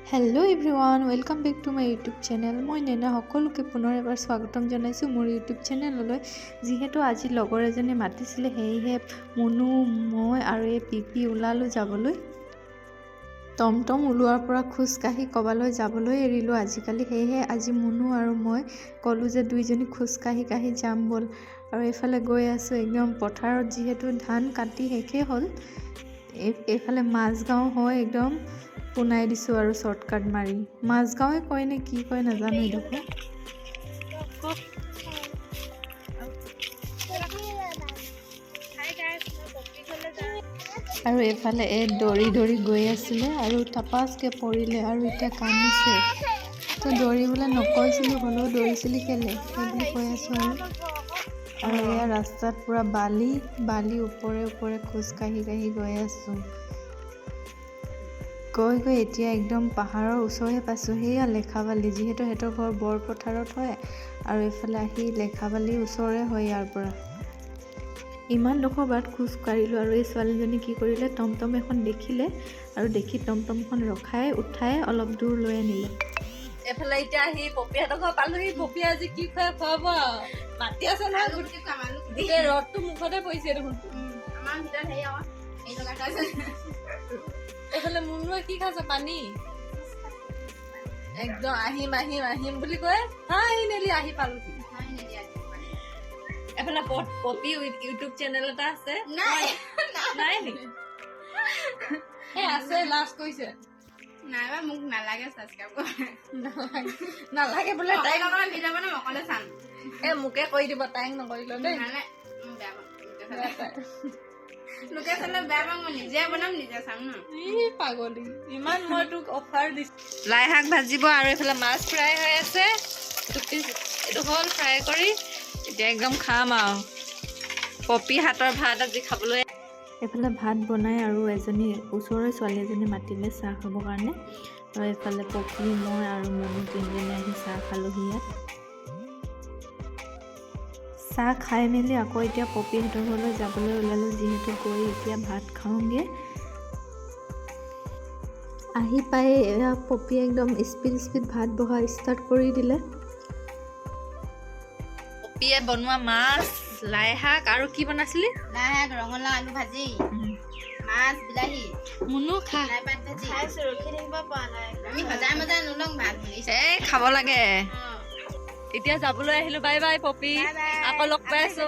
Hello everyone, welcome back to my YouTube channel. মই নেনা, সকলোকে পুনৰ এবাৰ স্বাগতম জনাইছোঁ মোৰ ইউটিউব চেনেললৈ। যিহেতু আজি লগৰ এজনে মাতিছিলে, সেয়েহে মুনু, মই আৰু এই পিপি ওলালোঁ যাবলৈ। টমটম ওলোৱাৰ পৰা খোজকাঢ়ি ক'ৰবালৈ যাবলৈ এৰিলোঁ আজিকালি। সেয়েহে আজি মুনু আৰু মই ক'লোঁ যে দুইজনী খোজকাঢ়ি কাঢ়ি যাম ব'ল। আৰু এইফালে গৈ আছোঁ একদম পথাৰত, যিহেতু ধান কাটি শেষেই হ'ল। এইফালে মাজগাঁও হৈ একদম পোনাই দিছোঁ আৰু শ্বৰ্টকাট মাৰি। মাজগাঁৱে কয় নে কি কয় নাজানো এইডোখৰ। আৰু এইফালে এই দৌৰি দৌৰি গৈ আছিলে আৰু টাপাছকৈ পৰিলে আৰু এতিয়া কান্দিছে। তো দৌৰিবলৈ নকৈছিলোঁ, হ'লেও দৌৰিছিলি কেলৈ সেইবুলি কৈ আছোঁ। আৰু আৰু এয়া ৰাস্তাত পূৰা বালি বালি, ওপৰে ওপৰে খোজকাঢ়ি কাঢ়ি গৈ আছোঁ। গৈ গৈ এতিয়া একদম পাহাৰৰ ওচৰহে পাইছোঁ। সেয়া লেখাবালি, যিহেতু সিহঁতৰ ঘৰ বৰপথাৰত হয় আৰু এইফালে আহি লেখাবালিৰ ওচৰে হয় ইয়াৰ পৰা। ইমানডোখৰ বাট খোজ কাঢ়িলোঁ আৰু এই ছোৱালীজনী কি কৰিলে, টমটম এখন দেখিলে আৰু দেখি টমটমখন ৰখাই উঠাই অলপ দূৰ লৈ আনিলে। এইফালে এতিয়া আহি পপীহঁতৰ ঘৰ পালোহি। পপী আজি কি খুৱাই খুৱাব আৰু, মাতি আছে নহয়। গোটেই ৰ'দটো মুখতে পৰিছে দেখোন। আমাৰ ভিতৰত হেৰি আকৌ হেৰি লগাই থোৱা আছে। এইফালে মুনুৱে কি খাইছে? পানী। একদম আহিম আহিম আহিম বুলি কৈ ফাইনেলি আহি পালোহি। এফালে পপী ইউটিউব চেনেল এটা আছে। নাই। নাই নেকি? এই আছে, লাজ কৰিছে। নাইবা মোক নালাগে ছাবস্ক্ৰাইব কৰিব। নালাগে নালাগে বোলে তাইক। তাইক অকলে ভিডিঅ' বনাম, অকলে চাম। এ মোকে কৰি দিব, তাইক নকৰিল দেই। নালাগে, মই বেয়া পাওঁ লোকে চালে। লোকে চালে বেয়া পাওঁ। মই নিজে বনাম, নিজে চাম ন। ই পাগলী, ইমান মই তোক অফাৰ দিছো। লাই শাক ভাজিব আৰু এইফালে মাছ ফ্ৰাই হৈ আছে। এইটো পিচ এইটো হ'ল ফ্ৰাই কৰি, এতিয়া একদম খাম আৰু পপী হাতৰ ভাত আজি খাবলৈ। এইফালে ভাত বনাই আৰু এজনী ওচৰৰে ছোৱালী এজনী মাতিলে চাহ খাবৰ কাৰণে। আৰু এইফালে পপী, মই আৰু মুনু তিনিজনী আহি চাহ খালোঁহি ইয়াত। চাহ খাই মেলি আকৌ এতিয়া পপীহঁতৰ ঘৰলৈ যাবলৈ ওলালোঁ, যিহেতু গৈ এতিয়া ভাত খাওঁগৈ। আহি পাই এয়া পপীয়ে একদম স্পীড স্পীড ভাত বহা ষ্টাৰ্ট কৰি দিলে। পপীয়ে বনোৱা মাছ, লাই শাক আৰু কি বনাইছিলি? লাই শাক, ৰঙালাও আলু ভাজি, মাছ, বিলাহী। মুনু, খা। লাই পাত ভাজি খাইছো, ৰখি থাকিব পৰা নাই। আমি সজাই মজাই নলওঁ ভাত বুলি। এই খাব লাগে। এতিয়া যাবলৈ আহিলো। Bye bye poppy. Bye bye. আকৌ লগ পাই আছো।